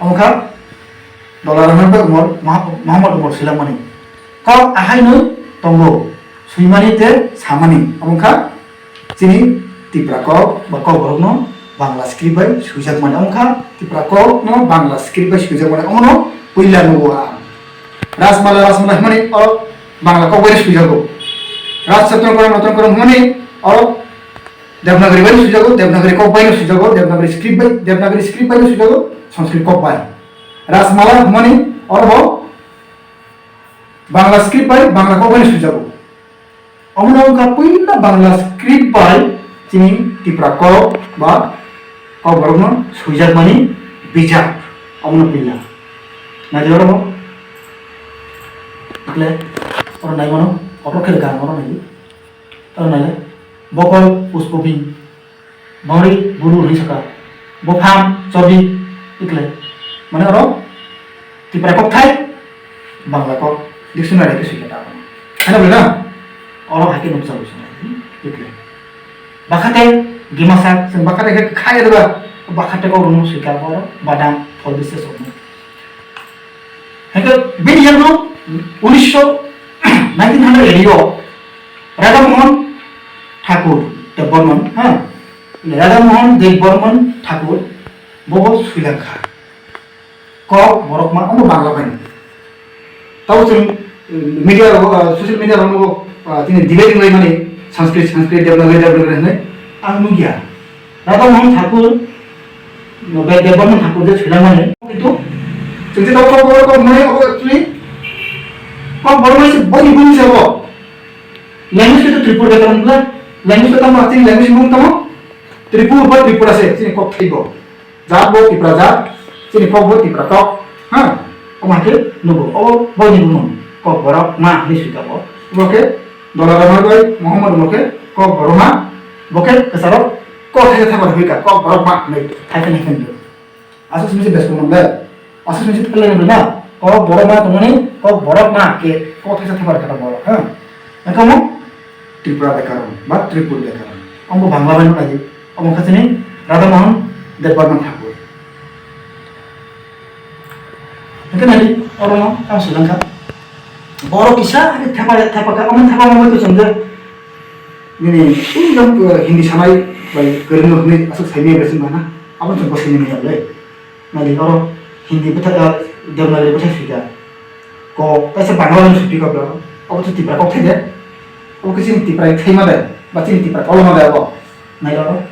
Omo kha Dola Rahman bai Umar, Maha-, Muhammad Umar swilangmani. Kok ahaino tongo, swimani tei samani. Omo kha chini Tipra kok ba kok borokno Bangla script bai swijakmani. Omo kha Tipra kokno Bangla script bai swijakmani. Omono puila nugo ang. Rajmala, Rajmala hwnmani o Bangla kok bai swijago. Rajchandra Karan, Ratan Karan hwnmani oro Devanagari bai swijago, Devanagari kok bai swijago, Devanagari script bai, Devanagari script bai swijago, Sanskrit kok bai. Rajmala hwnmani oro bo Bangla script bai Bangla kok bai swijago. Omono wngkha puila Bangla script bai chini Tipra kok ba kok borokno swijakmani bijap. Omono puila. Naidi oro bo. Ekle oro naimano, kotor khe gang oro naidi. Oro naile. Bokol puspobing. Bangri buru hinwi saka. Bophang chorbi ikle. Mane oro Tipra kokthai, Bangla kok, dictionary khe swikha ta. Ano bela, oro hai khe nukjago song. Title. Bakhate, Dimasa, chwng bakhate khe khai rwba, bakhate kok rwno swikha oro, badam, phol bises rwno. Hai khe bini yagno unisho, nineteen hundred A D o, Radha Mohan Thakur, Debbarman, ha? Radha Mohan Debbarman Thakur, bobo swilangkha. Kok borok ma, omo Bangla bai. Tabo chwng, eh, media rok, ah, social media rok nugo, ah, tini debate wnglaimani Sanskrit, Sanskrit, Devanagari, Devanagari hinwi ang nukya. Radha Mohan Thakur, no, Be-, Debbarman Thakur je swilangmani. Kintu chwng je tabo kok borok kok mani obo actually kok borok mani se boni boni se obo. Language khe to Tripura bekaran bla. Language khe tamo chini language mung tamo Tripur ba Tripura se chini kok thaibo. Jat bo Tipra jat, chini kok bo Tipra kok, ha? Omo hai khe nugo, obo boini bumung, kok borok ma hinwi swi tongo. Obo khe Dola Ramai bai Muhammad omo khe kok borok ma, bo khe kwcharo kok thaisa thapar hoi ka, kok borok ma hinwi hai khe hai khe nugo. Aswk simi se bes pungno le, aswk simi se phelai no na, kok borok ma tongmani, kok borok ma khe kok thaisa thapar kha borok, ha? Engkamo Tripura bekaron ba Tripur bekaron. Omo Bangla bai no nai. Omo khe chini Radha Mohan Debbarman Thakur. Hingke nai oro no tamo swi langkha. Borok kisa hake thepa thepa kha, omo thepa omo to chwng je nini twi jok, eh, Hindi sanai bai kwrwngno hwnwi aswk saimanya bai chwng mana. Abo chwng bwswk nini ya le. Nai oro Hindi bwthai, ah, Devanagari bwthai swijak. Kok kaisa Bangla bai swijak kok, abo to Tipra kok thai de. Abo khe chini Tipra thai ma de, ba chini Tipra koloma de abo. Nai oro.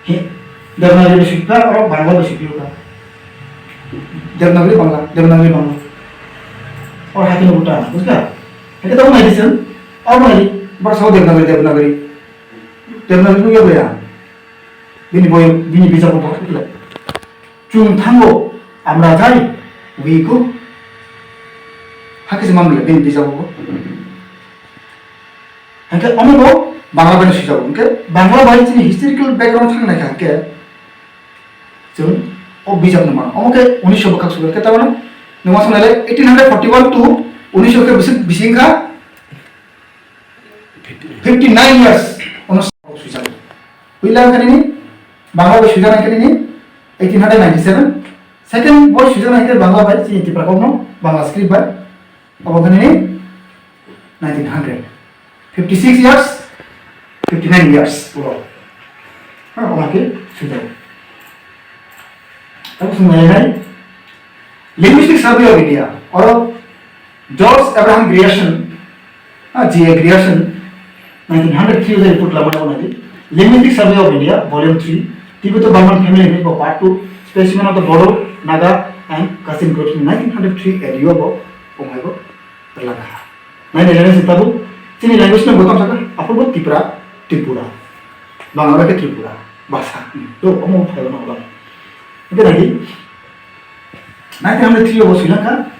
Hi, Devanagari bai swijak kha, oro Bangla bai swijak kha. Devanagari Bangla, Devanagari Bangla. Oro hai khe no buta, bujhkha? Hai khe tabuk nai di chwng, abo nai di, bar sao Devanagari, Devanagari. Devanagari nukya bai ang. Bini boi, bini bijap bo thok le. Chwng thango, amra jai, wi ko. Hakhe se mamle bini bijap bo. Hingke omo bo Bangla bai swijak. Hingke Bangla bai chini historical background thang nai kha hingke chwng o bijap no mano. Omo khe unisho bwkhak sugar khe tabano nungma song nai le eighteen hundred forty-one to unisho khe bising, bising kha fifty nine years ono swijak. Puila khe nini Bangla bai swijak nai khe nini eighteen hundred ninety-seven. Second bai swijak nai khe Bangla bai chini Tipra kokno Bangla script bai. Abo khe nini nineteen hundred. Fifty six years, fifty nine years ulo. Ha, omo khe swijak. Abo swng nai nai. Linguistic Survey of India, oro George Abraham Grierson, ha, G A Grierson, nineteen hundred three o report lamani abo nai di. Linguistic Survey of India, Volume three, Tibeto-Burman family hinwi bo part two, specimen of the Bodo, Naga and Kachin groups, nineteen hundred three A D o bo, omo hai bo. Rwlangkha. Nai nai nai se tabuk chini language no bo tamo sakha, aphuru bo Tipra, Tripura. Bangla bai khe Tripura bhasha. Hmm. To omo phai no bang. Hingke nai di. Nineteen hundred three o bo swi langkha.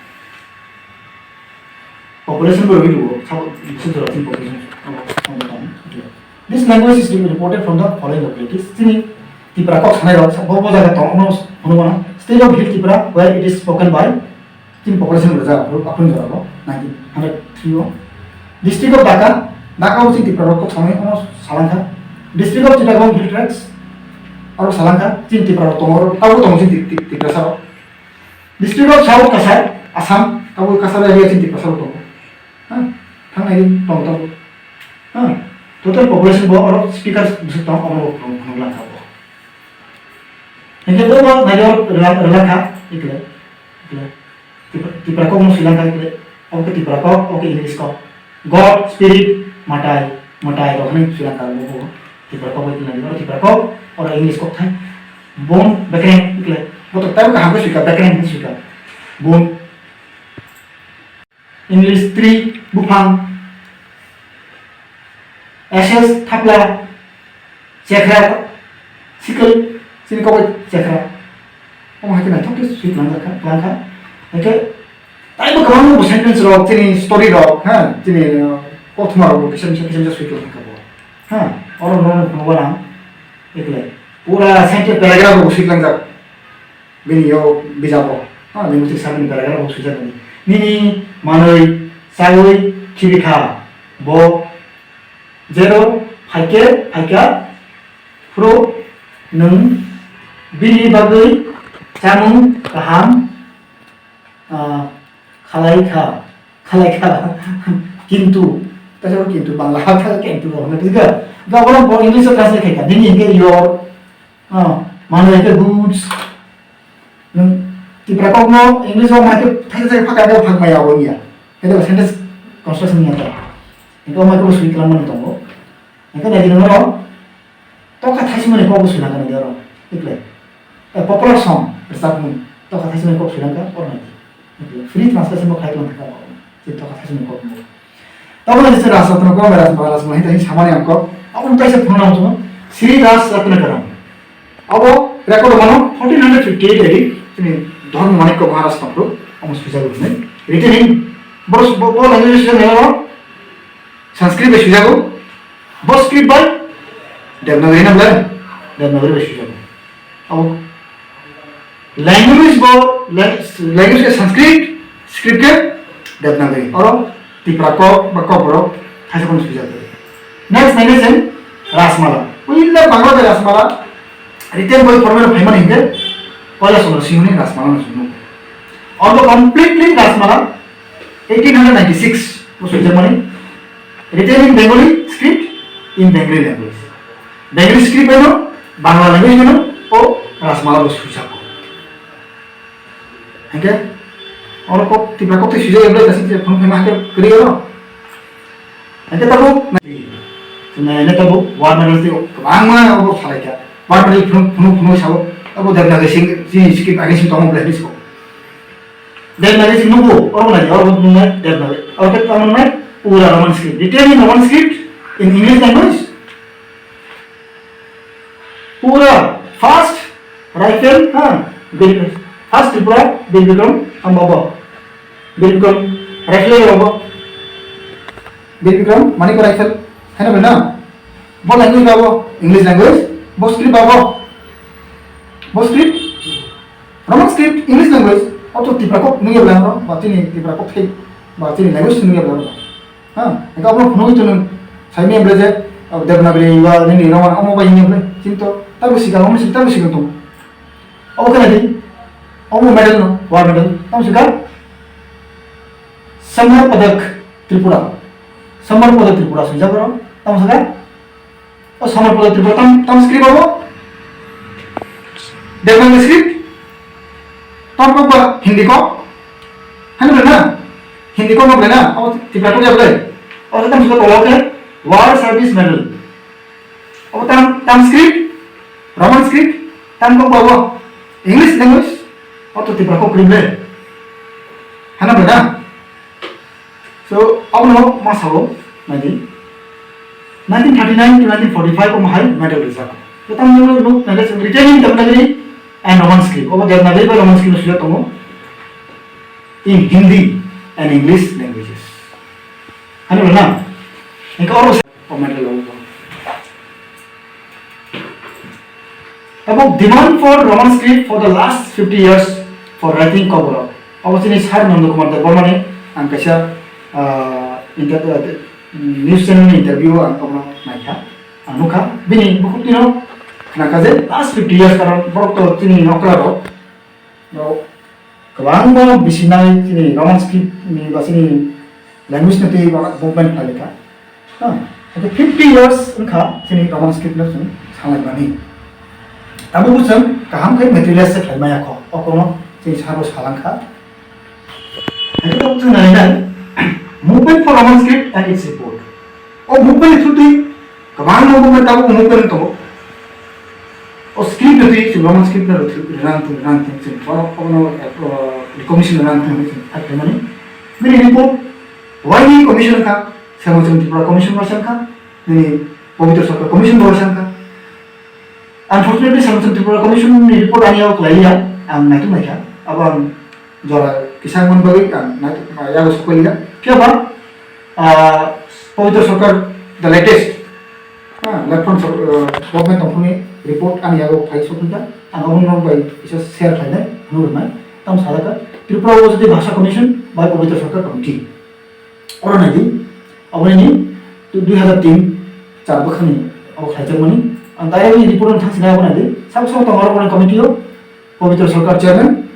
Population bo rwi rwo. Sabo bisu jora chini population. Omo, omo tamo. This language is reported from the following localities. Chini Tipra kok sanai rok, bo, bo jaga tong, omo hwnwi mano. State of Hill Tripura, where it is spoken by Chini population rwjak aphuru, aphuru jora bo nineteen hundred three o. District of Dhaka, Dhaka o chini Tipra rok kok samai omo salangkha. District of Chittagong Hill Tracts, aro salangkha, chini Tipra rok tongo, tabuk tongo chini Tip-, Tip-, Tiprasa rok. District of South Kasar, Assam, tabuk Kasar area chini Tiprasa rok tongo. Ha, thangnai tongo tabuk. Ha, total population bo oro speakers bwswk tong, omo bo phunuk langkha bo. Hingke bo bo nai rwlang-, rwlangkha, ikle, ikle. Tipra, Tipra kok no swi langkha khe, obo khe Tipra kok, obo khe English kok. God, spirit, mwtai, mwtai rok hinwi swi langkha obo, obo Tipra kok bai tini oro Tipra kok, oro English kok thai. Bone, bekreng, ikle. Bo to taibo kaham khe swi kha, bekreng hinwi swi kha. Bone. English tree, buphang. Ashes, thapla. Chekra, sickle, chini kok bai chekra. Omo hai khe naithok khe swi tlangjak kha, tlang kha. Hai khe taibo kwbangma bo sentence rok, chini story rok, ha, chini, uh, kothoma rok bo kisa misa, kisa misa swi tlang kha bo. Ha, oro no no no wana, ekle. Pura sentence paragraph rok bo swi tlangjak. Bini yo bijabo. Ah, linguistic survey ni paragraph o swijak nini. Nini manwi chawi khibi kha, bo jero phaikhe phaikha phuru nwng bini bagwi chamung kaham, ah, khalai kha, khalai kha. Kintu, ta jabo kintu Bangla ha kha kintu rok hwnwi twi kha. Ga bono bo English o translate khai kha. Nini hinkhe your, ah, manwi hinkhe goods. Nwng Tipra kokno English o ma khe thaisa thaisa phaka khe phak maya abo ya. Khe sentence construction ya ta. Hinkhe o ma khe bo sui klam mani tongo. Hinkhe nai dino ro tokha thaismani kok bo sui nang kha nai oro. Ikle. A popular song rwchapmung tokha thaismani kok sui nang kha oro nai. Ikle. Free translation bo khai tong kha oro. Tei tokha thaismani kok bo. Tabuk nai se Raj Ratna Karan, Raj Maharaj Mahi tei samani ang kok. Abo tei se phunukna ang chungo. Sri Raj Ratna Karan. Abo record mano fourteen hundred fifty-eight A D, chini Dharma Manikya Maharaj tongphuru, omo swijago hinwi. Written in, bo, bo, bo language swijak nai oro, Sanskrit bai swijago, bo script bai Devanagari na ble, Devanagari bai swijago. Abo language bo, lang-, language ke Sanskrit, script ke Devanagari. Oro Tipra kok ba kok borok thaisa kono swijak. Next nai nai se Rasmala. Puila Bangla bai Rasmala written boi format phaimani hinkhe Kaila Chandra Singhoni Rasmala no chwng nukgo. Oro completely Rasmala eighteen hundred ninety-six bo swijak mani written in Bengali script in Bengali language. Bengali script bai no Bangla language bai no o Rasmala bo swijak. Hingke oro kok Tipra kok tei swijak ya ble kasing je phone phaima hake kwrwi oro. Hingke tabuk nai, nai, nai tabuk war medal tei kwbangma abo salai kha. War medal phunuk, phunuk, phunuk sao. Abo Devanagari sing, chini script age sing tongo ble hinwi sao. Devanagari sing nukgo, oro nai, oro nungnai Devanagari. Oro khe tamo nungnai pura Roman script. Written in Roman script in English language. Pura first rifle, ha, Bir, first Tripura, Bir Bikram, ang babo. Bir Bikram rifle babo. Bir Bikram, Manik rifle, hai na, na? Bo language babo, English language, bo script babo. Bo script, Roman script, English language, oto Tipra kok nungya bla, ba chini Tipra kok thai, ba chini language nungya bla. Ha, eka abo phunugwi tong nwng, saimanya ble je, abo Devanagari ba nini Roman omo bai hinya ble, chini to tabo sikang, omo sing tabo sikang tong. Abo khe nadi, omo medal no, war medal, tamo sikang, Samar Padak Tripura, Samar Padak Tripura swijak oro, tamo sikang, o Samar Padak Tripura tam, tam script abo, Devanagari script, tam kok ba Hindi kok, Hano ble na? Hindi kok no ble na? Abo Tipra kok ya ble? Abo tam sika tolo ke War Service Medal. Abo tam, tam script, Roman script, tam kok ba bo English language, abo to Tipra kok kri ble. Hano ble na? So, abo no ma sao, nai di. Nineteen thirty-nine to nineteen forty-five omo hai medal rijak. Tam no, no, no, written in Devanagari and Roman script. Abo Devanagari bai Roman script swijak tongo. In Hindi and English languages. Hano na? Engka oro sa comment lo. Tabuk demand for Roman script for the last fifty years for writing Kokborok. Abo chini Sir Nanda Kumar Debbarma ni ang kaisa, ah, inter-, ah, news channel ni interview ang kono naikha. Ang nukha bini bukhuk tino khnakha je last fifty years karon borok to chini okra rok. Bo kwbangma bisinai chini Roman script ni ba chini language ni twi ba movement khlai kha. Ha, haikhe fifty years wngkha chini Roman script no chwng salaimani. Tabukbo chwng kaham khe materialize se khlai maya kho. O kono chini sabo salang kha. Haikhe tabuk chwng nainai movement for Roman script and its report. O movement ni thutwi kwbangma movement tabuk movement tongo. O script ni twi chwng Roman script no rwthwk rwna thung rwna thung chwng bono obono, o, recognition rwna thung hinwi chwng thak khlaimani. Bini report waini commission wngkha, Sangma Chwng Tripura commission bo wngkha, nini Pabitra Sarkar commission bo wngkha. Unfortunately, Sangma Chwng Tripura commission ni report ani yago kwlaiya, ang naituk naikha, abo ang jora kisa wngmani bagwi ang naituk, ah, yago sokoliya. Phiya ba, ah, Pabitra Sarkar the latest, ah, left front sor-, ah, government tongphani report ani yago phai soklikha, ang abono bai kisa share khlainai, phunuk rwnai. Tamo sajak kha, Tripura Upajati Bhasha Commission bai Pabitra Sarkar Committee. Oro naidi, aboni ni dui hazar tin char bwkhani abo khlaijakmani. Ang direct ni report no thang sinai abo naidi. Sabo sabo tongo oro committee o Pabitra Sarkar chairman,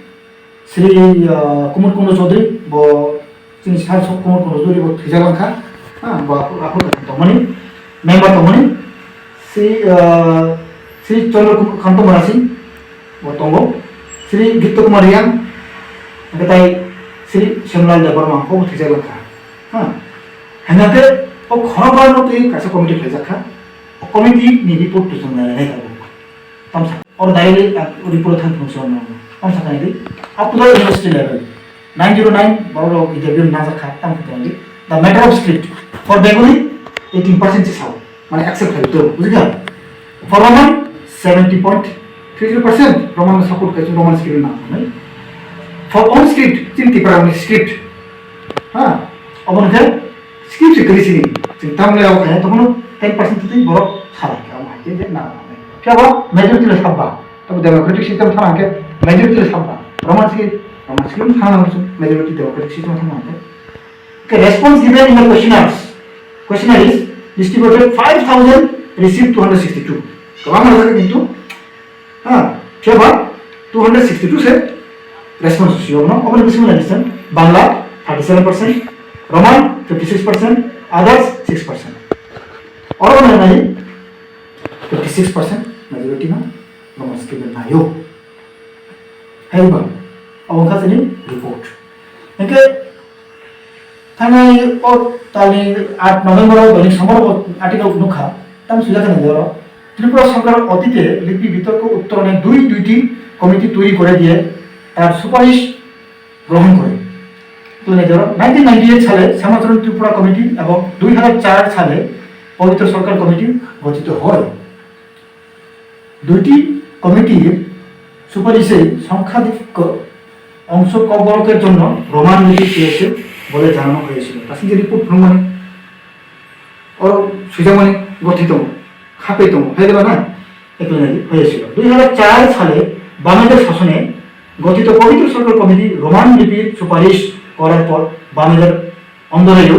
Shri, ah, Kumar Kundu Chaudhary, bo chini sir Kumar Kundu Chaudhary bo thwijak langkha. Ha, bo aphuru, aphuru tongmani, member tongmani. Shri, ah, Shri Chandra Kum-, Kanta Marashi bo tongo. Shri Gitto Kumar Riang, hwnkhe tai Shri Shyamlal Debbarma bo thwijak langkha. Ha. Hwnkhe o khorokbar no twi kaisa committee khlaijak kha. O committee ni report to chwng nai nai tabuk. Tamsa, or directly, uh, report thang thung se ono. Tamsa kani di, up to the university level. Nine zero nine, borok rok interview na jakha, tam khe di. The matter of script. For Bengali, eighteen percent se sao. Mane accept khai to, bujikha? For Roman, seventy point three zero percent Roman support khai, Roman script na, nai? For own script, chini Tipra ni script. Ha? Obo khe script se kwrwi sini. Chwng tamle abo khai, tokhono ten percent twi borok salai khe, abo hai khe je na, na, na. Khe abo majority le sabba. Tabo democratic system thana khe majority le sabba. Roman script, Roman script thana nang majority democratic system thana khe. Okay, response given in the questionnaires. Questionnaire is distributed five thousand, received two hundred sixty-two. Kwbangma rwjak kintu, ha, phiya ba two hundred sixty-two se response rwsio no. Oboni bisingo naising Bangla thirty-seven percent, Roman fifty-six percent, others six percent. Oro nai nai fifty-six percent majority no Roman script naio. Hai ba, abo wngkha chini report. Hingke thanai o talni aat November o dainik sombar o article nukha, tam sujak khe nai oro, Tripura Sarkar otite lipi bitorko uttorone dui duiti committee toiri kore diye tar suparish গ্রহণ করে। তুলে ধরো, nineteen ninety eight সালে শ্যামাচরণ ত্রিপুরা কমিটি এবং দুই হাজার চার সালে পবিত্র সরকার কমিটি গঠিত হয়। দুইটি কমিটির সুপারিশে সংখ্যাধিক্য অংশ ককবরকের জন্য রোমান লিপি চেয়েছে বলে জানানো হয়েছিল। তা সঙ্গে রিপোর্ট প্রমাণে ও সুজামণি গঠিত, খাপে তো, হয়ে গেল না? একটু জানি হয়েছিল। দুই হাজার চার সালে বামেদের শাসনে গঠিত পবিত্র সরকার কমিটি রোমান লিপির সুপারিশ করার পর বামেদের অন্দরেও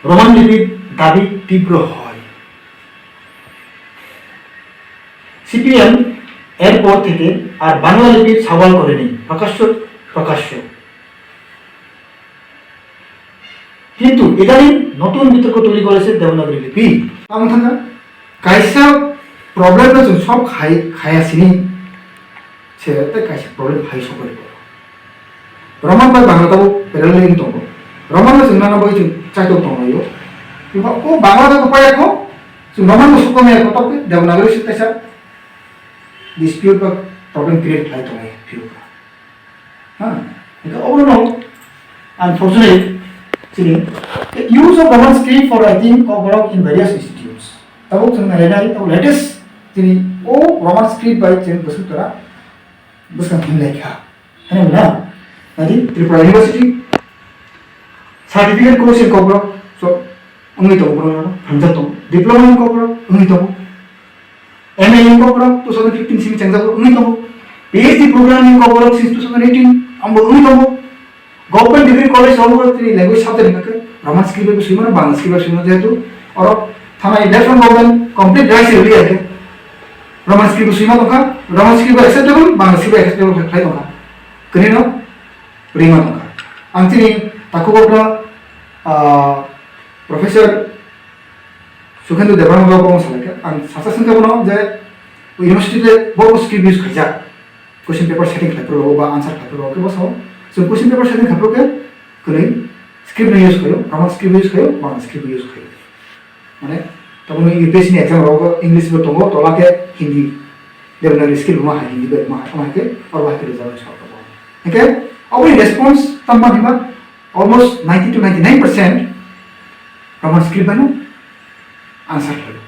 রোমান লিপির দাবি তীব্র হয়। সিপিএম এরপর থেকে আর বাংলা লিপির সওয়াল করেনি, প্রকাশ্য, প্রকাশ্য। কিন্তু ইদানিং নতুন বিতর্ক তৈরি করেছে দেবনাগরী লিপি। Ang thangkha, kaisa problem no chwng solve khai, khaya sini se tei kaisa problem phai sokori. Roman bai Bangla tabuk parallel wng tongo. Roman no chwng nana bagwi chwng chaitok tonglaio. Kiba o Bangla tabuk paya kho, chwng Roman no sokma ya kho, tabuk Devanagari se kaisa dispute ba problem create khlai tongo phiyok. Ha, hingke obono, unfortunate, chini, the use of Roman script for writing Kokborok in various institutes. Tabuk chwng nai nai, tabuk latest, chini o Roman script bai chwng bwswk tora bwskang himlai kha. Hwnwi na, nadi Tripura University, certificate course in Kokborok, so, wngwi tongo borok, hamjak tongo. Diploma in Kokborok wngwi tongo. M A in Kokborok two thousand fifteen simi chengjago wngwi tongo. P H D program in Kokborok since two thousand eighteen ambo wngwi tongo. Government Degree College rogo tini language subject hingkha khe Roman script bai swimano, Bangla script bai swimano, jehetu oro thanai left hand government complete rights rwliya khe Roman script bo swima tongkha, Roman script bo acceptable, Bangla script bo acceptable khlai tongkha. Kwnwi no rima tongkha. Ang chini takhuk okra, ah, Professor Sukhendu Debbarma bo omo salai kha, ang sasa swngkha bono je university le bo script use khaijak, question paper setting khlai phuru ba answer khlai phuru khe bo sao, chwng question paper setting khlai phuru khe kwnwi script no use khaio, Roman script use khaio, Bangla script use khaio. Mane, tamo U P S C ni exam rogo English bo tongo, tola khe Hindi, Devanagari script ma hai, Hindi bai ma hai, ma hai khe, oro hai khe result bai sao. Hingkhe, oboni response tamo hima, almost ninety to ninety-nine percent Roman script bai no answer khlaio.